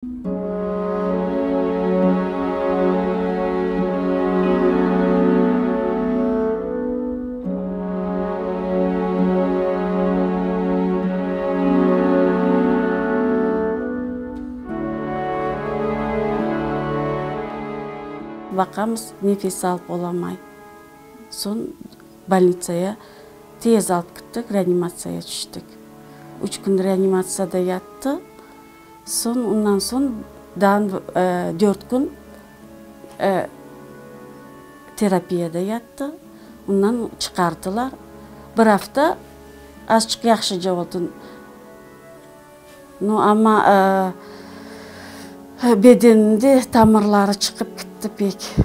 Baqamız, nefes alıp olamay. Soñ bolnitsaya tez alıp kettik, reanimatsiyaya tüştik. Üç kün reanimatsiyada yattı. Soñ, ondan soñ daa dört kün terapiyada yattı. Ondan çıqardılar. Bir afta azçıq yahşıca oldı. Nu, amma bedeninde tamırları çıqıp kitti pek.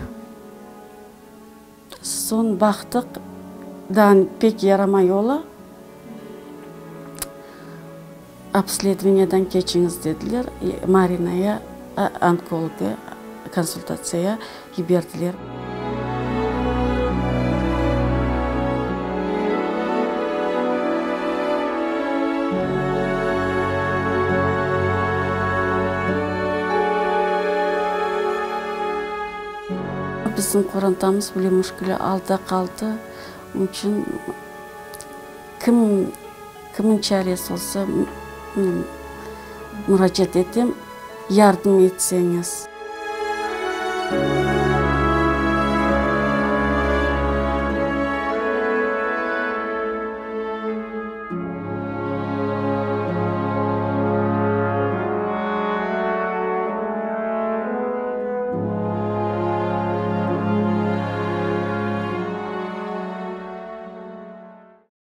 Soñ baqtıq, daa pek yaramay ola. Obsledovaniyadan keçiñiz dediler, Marinaya onkologğa konsultatsiyaya yiberdiler. Bizim qorantamız bile müşkül alda qaldı. Onıñ içün kim, kimniñ çaresi olsa, muracaat etem, yardım etseñiz.